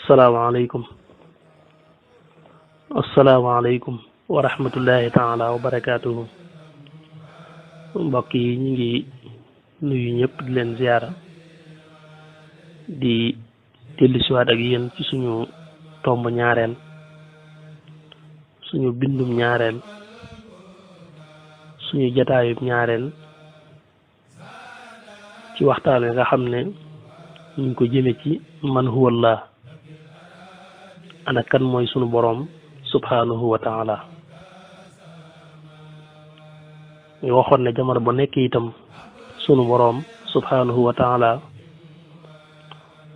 asalaamaaleykum asalaamaaleykum wa rahmatullahi taala wa barakaatuhu. mbokk yi ñu ngi nuyu ñëpp di leen ziyaara di dellusiwaat ak yéen ci suñu tomb ñaareel suñu bindum ñaareel suñu jataayub ñaareel ci waxtaan wi nga xam ne ñu ngi ko jëme ci man huwallah, ana kan mooy sunu boroom subhanahu wa taala. ñu waxoon ne jamono ba nekk itam sunu boroom subhanahu wa taala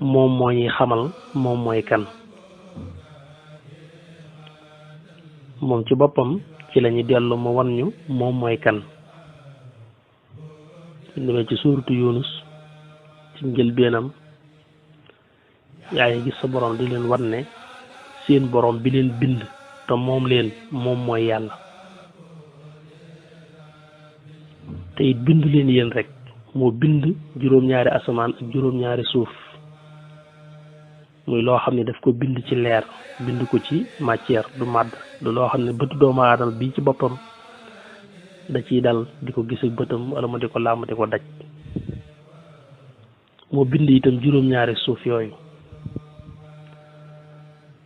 moom moo ñuy xamal moom mooy kan. moom ci boppam ci lañuy dellu mu wan ñu moom mooy kan. demee ci suuratu Yunus ci njëlbeenam yaa ngi gis sa boroom di leen wan ne seen boroom bi leen bind te moom leen moom mooy yàlla, te it bind leen yéen rek, moo bind juróom-ñaari asamaan ak juróom-ñaari suuf, muy loo xam ne daf ko bind ci leer, bind ko ci matière, du màdd, du loo xam ne bëtu doomu aadama bii ci boppam da ciy dal di ko gis ak bëtam wala mu di ko làmb di ko daj. moo bind itam juróom-ñaari suuf yooyu.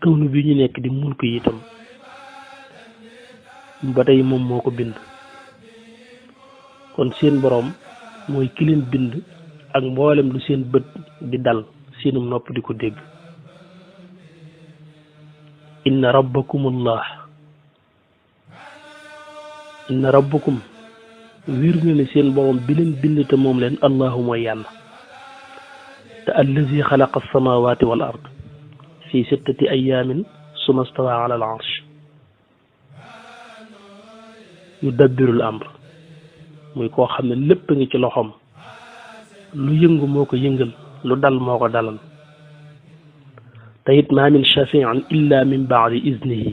kawnu bi ñu nekk di mulk yi itam ba tey moom moo ko bind. kon seen boroom mooy ki leen bind ak mboolem lu seen bët di dal seenum nopp di ko dégg. inna rabbakumullah, inna rabbakum wér na ne seen boroom bi leen bind te moom leen allahu mooy yàlla. te allazi xalaqa alsamawati wal ard fi 6 ayaamin summa stawa ala al arsh yudabbirul amr, muy koo xam ne lépp ngi ci loxoom, lu yëngu moo ko yëngal, lu dal moo ko dalal. te it ma min shafiin illa min baadi iznihi,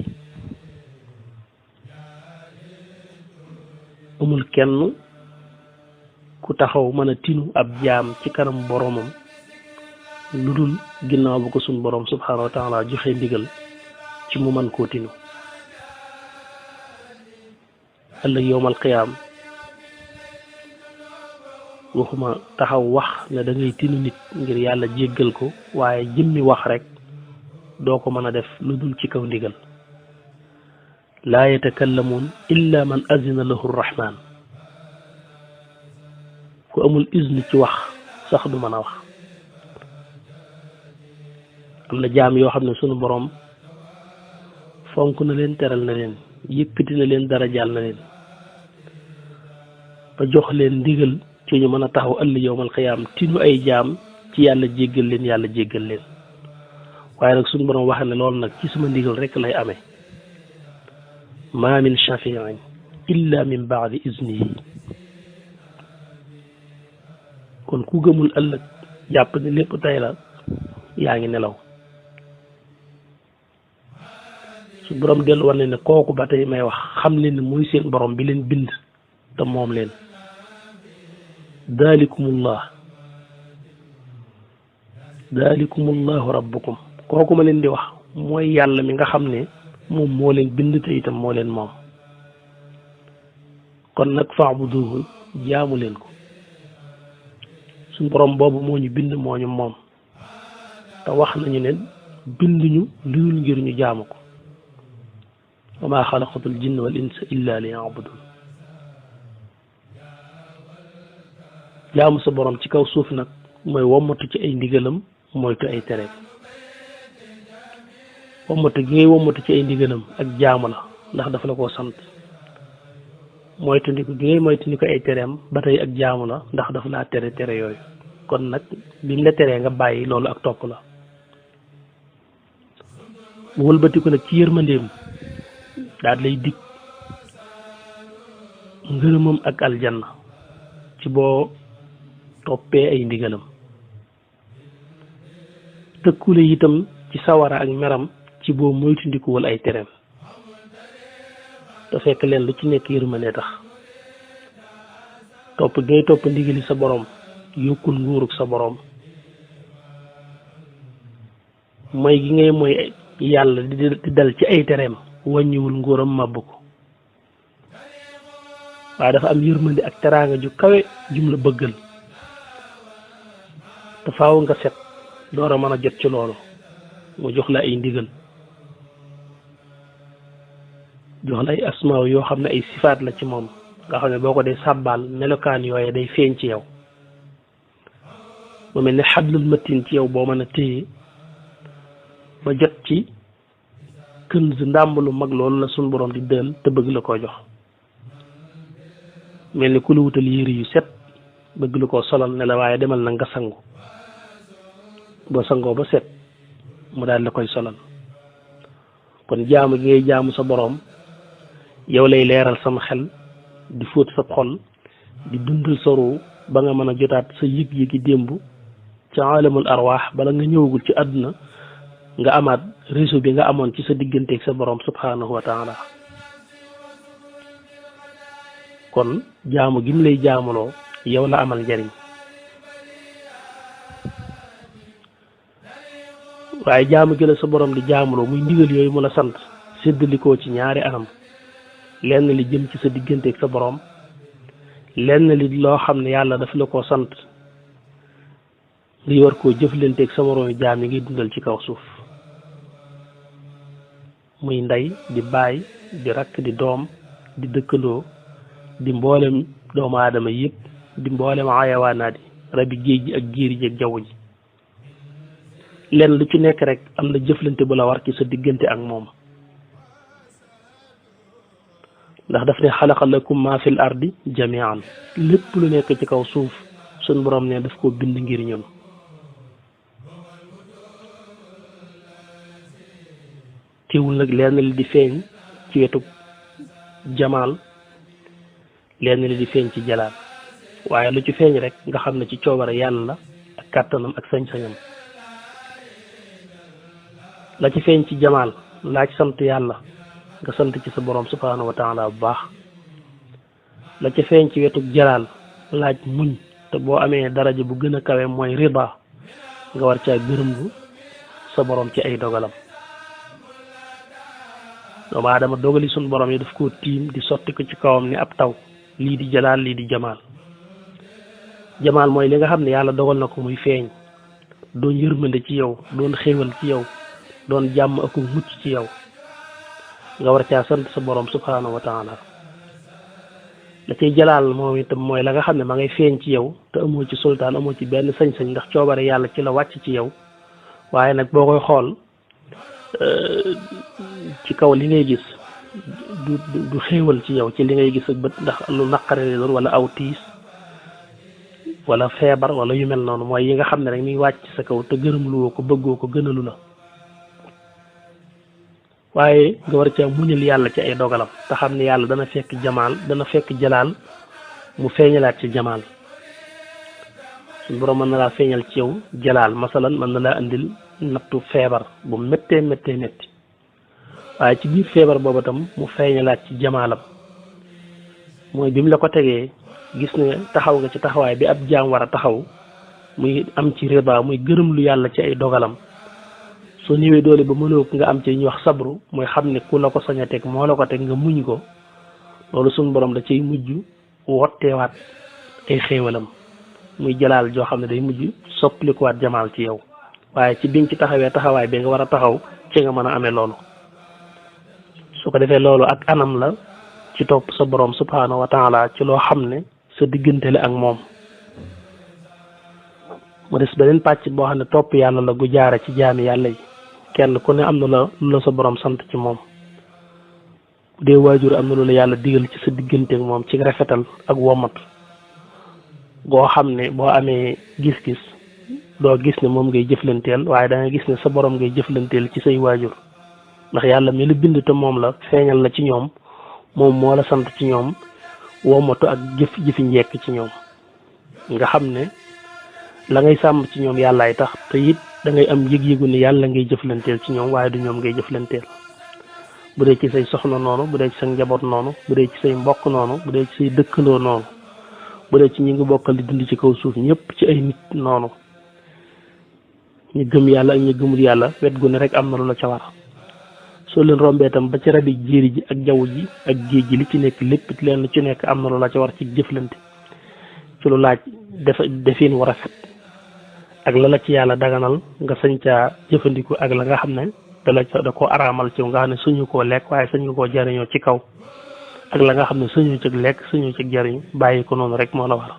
amul kenn ku taxaw mën a tinu ab jaam ci kanam boroomam lu dul ginnaaw bu ko suñ boroom subhanahu wa taala joxe ndigal ci mu mën koo tinu. ëllëg yowmal qiyaam waxuma taxaw wax ne da ngay tinu nit ngir yàlla jéggal ko, waaye jëmmi wax rek doo ko mën a def lu dul ci kaw ndigal. laa yatakallamuun illa man azina lahu rrahman, ku amul izn ci wax sax du mën a wax. am na jaam yoo xam ne sunu boroom fonk na leen, teral na leen, yëkkati na leen, darajaal na leen ba jox leen ndigal ci ñu mën a taxaw ëllëg yowmal xiyaam tinu ay jaam ci yàlla jéggal leen, yàlla jéggal leen. waaye nag sunu boroom waxe ne loolu nag ci sama ndigal rek lay amee. ma min shafiin illa min baadi iznihi. kon ku gëmul ëllëg jàpp ne lépp tey la, yaa ngi nelaw. su boroom dellu war ne kooku ba tey may wax xam leen ne muy seen boroom bi leen bind te moom leen. dalikumullah, dalikumullahu rabbukum, kooku ma leen di wax mooy yàlla mi nga xam ne moom moo leen bind te itam moo leen moom. kon nag fa'buduhu, jaamu leen ko. suñ boroom boobu moo ñu bind, moo ñu moom, te wax nañu ne bind ñu luyul ngir ñu jaamu ko. wa maa xalaqatul jinna wal insa illa liya'budun. jaamu sa boroom ci kaw suuf nag mooy wommatu ci ay ndigalam, moytu ay tereem. wommatu gi ngay wommatu ci ay ndigalam ak jaamu la, ndax dafa la koo sant. moytu ndiku gi ngay moytu ni ko ay tereem ba tey ak jaamu la, ndax dafa laa tere tere yooyu. kon nag biñ la teree nga bàyyi loolu ak topp la. mu wëlbati ko nag ci yërmandeem daal lay dig ngërëmam ak aljanna ci boo toppee ay ndigalam. tëkkule itam ci sawara ak meram ci boo moytu ndikuwal ay tereem. te fekk leen lu ci nekk yërmande tax. topp ngay topp ndigali sa boroom yokkul nguurug sa boroom, mooy gi ngay mooy yàlla di dal ci ay tereem wàññiwul nguuram màbb ko waaye dafa am yërmandi ak teraanga ju kawe jum la bëggal te faaw nga set door a mën a jot ci loolu mu jox la ay ndigal jox la ay asmaaw yoo xam ne ay sifaat la ci moom nga xam ne boo ko dee sàbbaal melokaan yooye day feeñ ci yow mu mel ne xablul matin ci yow boo mën a téye ba jot ci kënz ndàmb lu mag loolu la suñ borom di dël te bëgg la koo jox mel ni ku la wutal yére yu set bëgg la koo solal ne la waaye demal na nga sangu boo sangoo ba set mu daal la koy solal kon jaamu gi ngay jaamu sa borom yow lay leeral sama xel di fóot sa xol di dundal sa ruu ba nga mën a jotaat sa yëg-yëgi démb ci alamul arwaax bala nga ñëwagul ci àdduna nga amaat réseau bi nga amoon ci sa digganteeg sa borom subhanahu wa taala kon jaamu gi mu lay jaamuloo yow la amal njariñ waaye jaamu gi la sa borom di jaamuloo muy ndigal yooyu mu la sant séddalikoo ci ñaari anam lenn li jëm ci sa digganteeg sa borom lenn li loo xam ne yàlla daf la koo sant li war koo jëflanteeg sa moroomi jaam yi ngay dundal ci kaw suuf muy ndey di baay di rakk di doom di dëkkandoo di mboolem doomu aadama yëpp di mboolem ayawaanaat yi rabi géej gi ak giir ji ak jaww ji lenn lu ci nekk rek am na jëflante bu la war ci sa diggante ak moom ndax daf ne xalaqa lakum ma fil ardi jamian lépp lu nekk ci kaw suuf suñ borom ne daf koo bind ngir ñun teewul nag lenn li di feeñ ci wetu jamaal lenn li di feeñ ci jalaal waaye lu ci feeñ rek nga xam ne ci coobare yàlla la ak kàttanam ak sañ-sañam la ci feeñ ci jamaal laaj sant yàlla nga sant ci sa borom subhanahu wa taala bu baax la ci feeñ ci wetu jalaal laaj muñ te boo amee daraja bu gën a kawe mooy rida nga war caa gërëm bu sa borom ci ay dogalam doomu aadama dogali suñ borom yi daf koo tiim di sotti ko ci kawam ni ab taw lii di jalaal lii di jamaal jamaal mooy li nga xam ne yàlla dogal na ko muy feeñ doon yërmande ci yow doon xéewal ci yow doon jàmm ak mucc ci yow nga war caa sant sa borom subhanahu wa taala la cay jalaal moom itam mooy la nga xam ne ma ngay feeñ ci yow te amoo ci sultaan amoo ci benn sañ-sañ ndax coobare yàlla ci la wàcc ci yow waaye nag boo koy xool ci kaw li ngay gis du xéewal ci yow ci li ngay gis ak bët ndax lu naqare la doon wala aw tiis wala feebar wala yu mel noonu mooy yi nga xam ne rek mi ngi wàcc sa kaw te gërëmluwoo ko bëggoo ko gënalu la waaye nga war caa muñal yàlla ci ay dogalam te xam ne yàlla dana fekk jamaal dana fekk jalaal mu feeñalaat ci jamaal suñ borom mën na laa feeñal ci yow jalaal masalan mën na laa andil nattu feebar bu méttee métti waaye ci biir feebar boobu tam mu feeñalaat ci jamaalam mooy bi mu la ko tegee gis ne taxaw nga ci taxawaay bi ab jaam war a taxaw muy am ci rida muy gërëm lu yàlla ci ay dogalam soo ñëwee doole ba mënoo nga am ci ñuy wax sabru mooy xam ne ku la ko sañ a teg moo la ko teg nga muñ ko loolu suñu borom da cay mujj wotteewaat ay xéewalam muy jalaal joo xam ne day mujj soppalikuwaat jamaal ci yow waaye ci biñ ci taxawee taxawaay bi nga war a taxaw ci nga mën a amee loolu su ko defee loolu ak anam la ci topp sa borom subhanahu wa taala ci loo xam ne sa diggante la ak moom mu des beneen pàcc boo xam ne topp yàlla la gu jaare ci jaami yàlla yi kenn ku ne am na la lu la sa borom sant ci moom bu dee waajur am na lu la yàlla digal ci sa diggante ak moom ci rafetal ak womat goo xam ne boo amee gis-gis doo gis ne moom ngay jëflanteel waaye da nga gis ne sa borom ngay jëflanteel ci say waajur ndax yàlla mi la bind te moom la feeñal la ci ñoom moom moo la sant ci ñoom womatu ak jëfi njekk ci ñoom nga xam ne la ngay sàmm ci ñoom yàllaay tax te it da ngay am yëg-yëgu ne yàlla ngay jëflanteel ci ñoom waaye du ñoom ngay jëflanteel bu dee ci say soxna noonu bu dee ci sa njaboot noonu bu dee ci say mbokk noonu bu dee ci say dëkkandoo noonu bu dee ci ñi ngi bokkal di dund ci kaw suuf ñëpp ci ay nit noonu ñu gëm yàlla ak ñu gëmul yàlla wet gu ne rek am na lu la ca war soo leen rombee tam ba ci rabi jéeri ji ak jaww ji ak géej gi li ci nekk lépp leen lu ci nekk am na lu la ca war ci jëflante ci lu laaj defin war a set ak la la ci yàlla daganal nga sañ caa jëfandiku ak la nga xam ne da ko araamal ci nga xam ne suñu koo lekk waaye suñu koo jariñoo ci kaw ak la nga xam ne suñu ci lekk suñu ci jariñ bàyyi ko noonu rek moo la war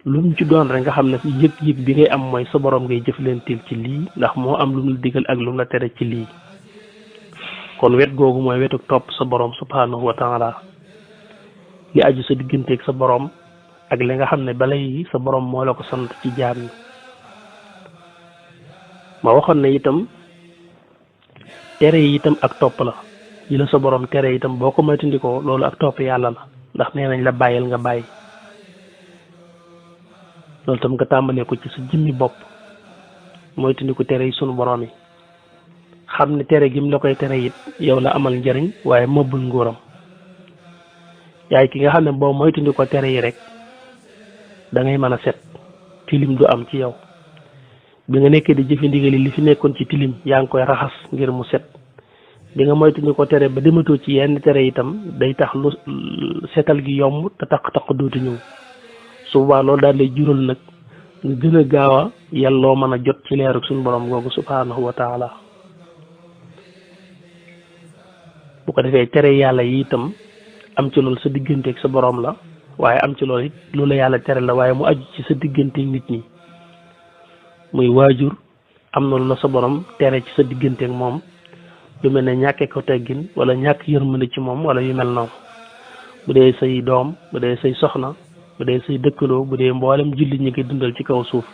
lu mu ci doon rek nga xam ne yëg-yëg bi ngay am mooy sa borom ngay jëflanteel ci lii ndax moo am lu mu la digal ak lu mu la tere ci lii kon wet googu mooy wetu topp sa borom subhanahu wa taala li aju sa digganteeg sa borom ak li nga xam ne balay sa borom moo la ko sant ci jaam yi ma waxoon ne itam tere yi itam ak topp la yi la sa borom tere itam boo ko moytandikoo loolu ak topp yàlla la ndax nee nañ la bàyyil nga bàyyi loolu tam nga tàmbalee ko ci sa jëmmi bopp moytandiku tere yi sunu borom yi xam ne tere gi mu la koy tere it yow la amal njariñ waaye mëbbul nguuram yaay ki nga xam ne boo moytandikoo tere yi rek da ngay mën a set tilim du am ci yow bi nga nekkee di jëfe ndigal li fi nekkoon ci tilim yaa ngi koy raxas ngir mu set bi nga moytandikoo tere ba dematoo ci yenn tere itam day tax lu setal gi yomb te taq dootu ñëw su boobaa loolu daal lay jural nag nga gën a gaaw a yàlloo mën a jot ci leerug suñu borom googu subhanahu wa taala bu ko defee tere yàlla yi itam am ci loolu sa digganteeg sa borom la waaye am ci loolu it loolu yàlla tere la waaye mu aju ci sa digganteeg nit ñi muy waajur am na lu la sa borom tere ci sa digganteeg moom lu mel ne ñàkkee ko teggin wala ñàkk yërmande ci moom wala yu mel noonu bu dee say doom bu dee say soxna bu dee say dëkkaloo bu dee mboolem jullit ñi koy dundal ci kaw suuf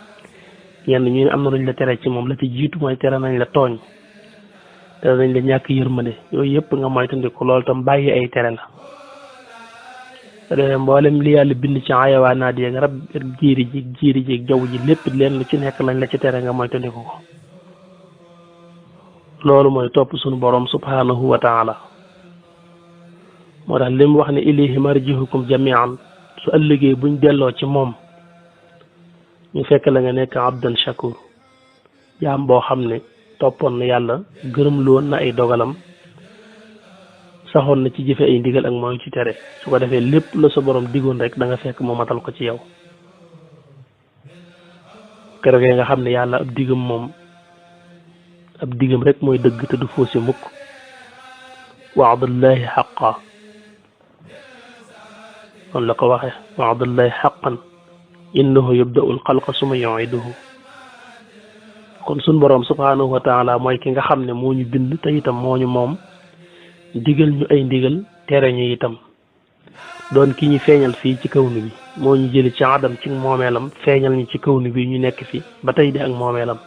ñenn ñu am na luñ la tere ci moom la ci jiitu mooy tere nañ la tooñ tere nañ la ñàkk yërmande yooyu yëpp nga moytandiku loolu tam bàyyi ay tere la te dee mboolem li yàlla bind ci ayawaanaat yeeg rab jiiri ji jaww ji lépp leen lu ci nekk lañ la ci tere nga moytandiku ko loolu mooy topp suñu borom subhanahu wa taala moo tax li mu wax ne ilayhi marjihukum jamian su ëllëgee buñ delloo ci moom ñu fekk la nga nekk abdan shakur jaam boo xam ne toppoon na yàlla gërëm loon na ay dogalam saxoon na ci jëfe ay ndigal ak mooy ci tere su ko defee lépp la sa borom digoon rek da nga fekk mu matal ko ci yow keroog nga xam ne yàlla ab digam rek mooy dëgg te du foosi mukk wa'dullahi haqqan kon la ko waxe wa'dullahi haqqan innahu yabda'ul xalqa summa yu'iduhu kon sun borom subhanahu wa taala mooy ki nga xam ne moo ñu bind te itam moo ñu moom digal ñu ay ndigal tere ñu itam doon ki ñu feeñal fii ci kawnu bi moo ñu jëli ci adam ci moomeelam feeñal ñu ci kawnu bi ñu nekk fi ba tey di ak moomeelam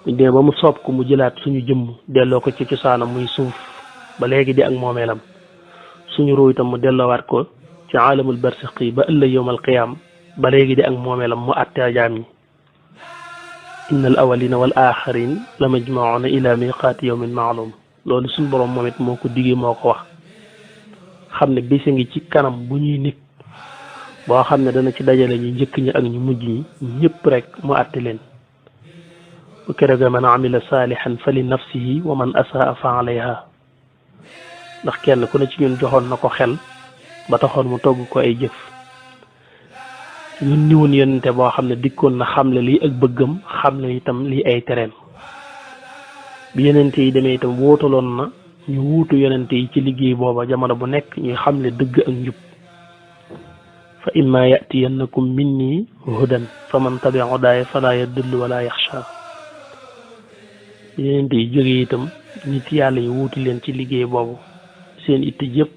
buñ demee ba mu soob ko mu jëlaat suñu jëmm delloo ko ci cosaanam muy suuf ba léegi di ak moomeelam suñu ruu itam mu delloowaat ko ci aalamul barsaqi ba ëllëg yawmal qiyaam ba léegi di ak moomeelam mu àtte jaam ñi innal awwalina wal aaxirin la majmauna ila miqaati yawmin maalum loolu suñu borom moom it moo ko digee moo ko wax xam ne bisi ngi ci kanam bu ñuy nit boo xam ne dana ci dajale ñu njëkk ñi ak ñu mujj ñi ñëpp rek mu àtte leen bu keroog man amila saalihan fa li nafsihi wa man asaa fa alayha ndax kenn ku ne ci ñun joxoon na ko xel ba taxoon mu togg ko ay jëf ñun niwoon yonente boo xam ne dikkoon na xamle lii ak bëggam xam ne itam lii ay tereem bi yonente yi demee itam wóotaloon na ñu wuutu yonente yi ci liggéey booba jamono bu nekk ñuy xamle dëgg ak njub fa imma yatiyannakum minni hudan fa man tabi hudaaya fala yadillu wala yaxsha yonente yi jógee itam nit yàlla yi wuutu leen ci liggéey boobu seen itti yëpp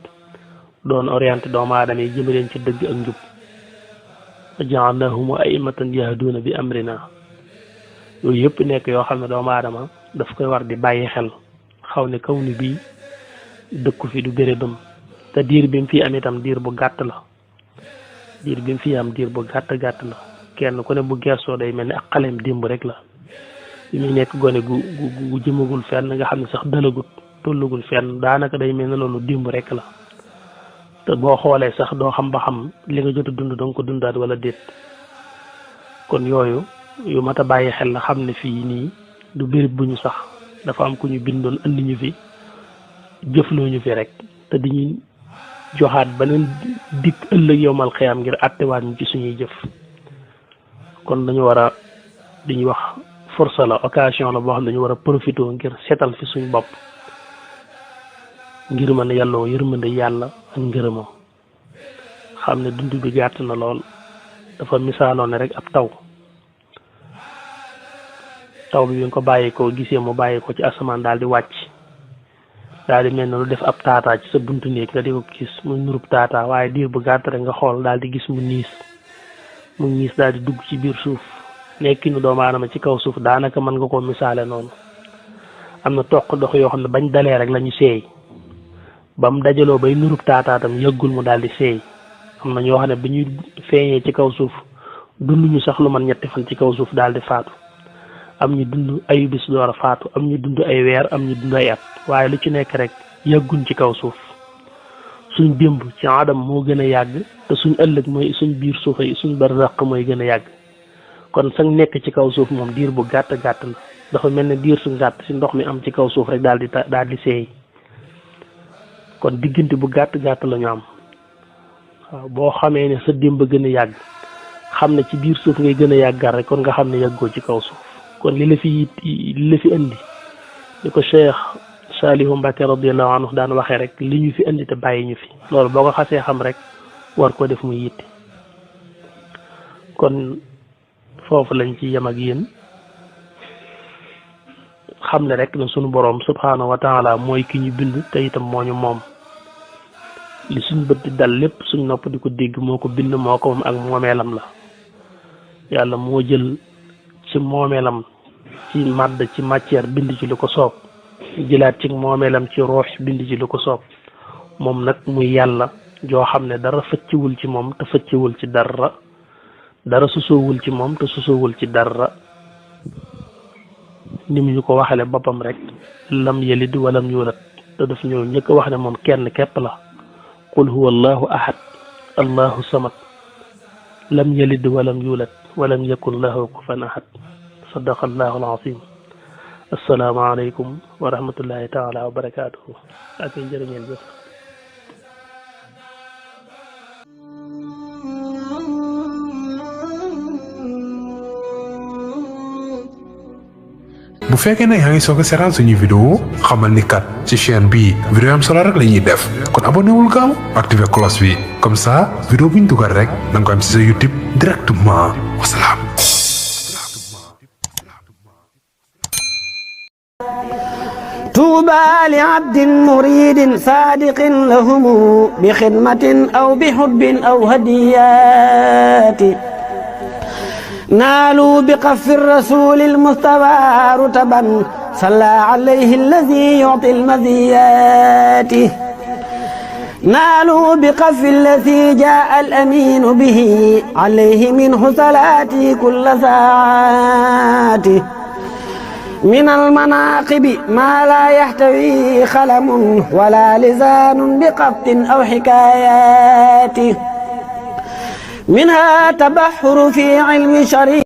doon orienté doomu aadama yi jëme leen ci dëgg ak njub ja'alnahum a'immatan yahduuna bi amrina yooyu yëpp nekk yoo xam ne doomu aadama daf koy war di bàyyi xel xaw ne kaw ni bii dëkku fi du bérébam te diir bi mu fi am itam diir bu gàtt la diir bi mu fi am diir bu gàtt la kenn ku ne bu gersoo day mel ni ak xaleem démb rek la bi muy nekk gone gu jëmagul fenn nga xam ne sax dalagut tollugul fenn daanaka day mel ne loolu démb rek la te boo xoolee sax doo xam ba xam li nga jot a dund danga ko dundaat wala déet kon yooyu yu mata bàyyi xel la xam ne fii nii du béréb bu ñu sax dafa am ku ñu bindoon andi ñu fi jëfloo ñu fi rek te diñu joxaat beneen dikk ëllëg yowmal xiyaam ngir àttewaat ñu ci suñuy jëf kon dañu war a di ñuy wax force la occasion la boo xam ne dañu war a profité ngir seetal fi suñ bopp ngir mën a yàlloo yërmande yàlla ak ngërëmam xam ne dund bi gàtt na lool dafa misaaloo ne rek ab taw bi nga ko bàyyi ko gisee mu bàyyi ko ci asamaan daal di wàcc daal di mel ne lu def ab taataa ci sa buntu néeg nga di ko gis muy nurub taataa waaye diir bu gàtt rek nga xool daal di gis mu niis daal di dugg ci biir suuf nekkinu doomu aadama ci kaw suuf daanaka mën nga koo misaale noonu am na toq dox yoo xam ne bañ dalee rek la ñu seey ba mu dajaloo bay nurub taataa tam yëggul mu daal di seey am na ñoo xam ne bi ñuy feeñee ci kaw suuf dunduñu sax lu man ñetti fan ci kaw suuf daal di faatu am ñu dund ay bis door a faatu am ñu dund ay weer am ñu dund ay at waaye lu ci nekk rek yàgguñ ci kaw suuf suñ démb ci adam moo gën a yàgg te suñ ëllëg mooy suñ biir suufa yi suñ barzaq mooy gën a yàgg kon sax nekk ci kaw suuf moom diir bu gàtt la dafa mel ne diir su gàtt si ndox mi am ci kaw suuf rek daal di seey kon diggante bu gàtt la ñu am waaw boo xamee ne sa démb gën a yàgg xam ne ci biir suuf ngay gën a yàggal rek kon nga xam ne yàggoo ci kaw suuf kon li la fi indi li ko Cheikh Salihu Mbacke radiyallahu anhu daan waxee rek li ñu fi indi te bàyyi ñu fi loolu boo ko xasee xam rek war ko def muy yitte kon foofu lañ ci yem ak yéen xam ne rek ne sunu boroom subhanahu wa taala mooy ki ñu bind te itam moo ñu moom li suñ bët di dal lépp suñ nopp di ko dégg moo ko bind moo ko moom ak moomeelam la yàlla moo jël ci moomeelam ci màdd ci matière bind ci lu ko soob jëlaat ci moomeelam ci ruux bind ci lu ko soob moom nag muy yàlla joo xam ne dara fëcciwul ci moom te fëcciwul ci dara susoowul ci moom te susoowul ci dara ni mu ñu ko waxale boppam rek lam yalid walam yulat te daf ñëw ñëkk wax ne moom kenn képp la qul huwa allahu ahad allahu samad lam yalid walam yulat walam yakun lahu kufuwan ahad sadaqa allahu alazim assalaamu aleykum wa rahmatullahi taala wa barakatuhu ak jërë ngeen jëf bu fekkee ne yaa ngi soog a seetaan suñuy vidéo xamal ni kat ci chaîne bii vidéo am solo rek la ñuy def kon abonné wul gaaw activé cloche bi comme ça vidéo bu ñu dugal rek da nga ko am ci sa YouTube directement wasalaam. طوبى لعبد مريد صادق لهم بخدمة أو بحب أو هديات نالوا بقف الرسول المصطفى رتبا صلى عليه الذي يعطي المزيات نالوا بقف الذي جاء الأمين به عليه منه صلاتي كل ساعات من المناقب ما لا يحتوي خلم ولا لسان بقبط أو حكايات منها تبحر في علم شريع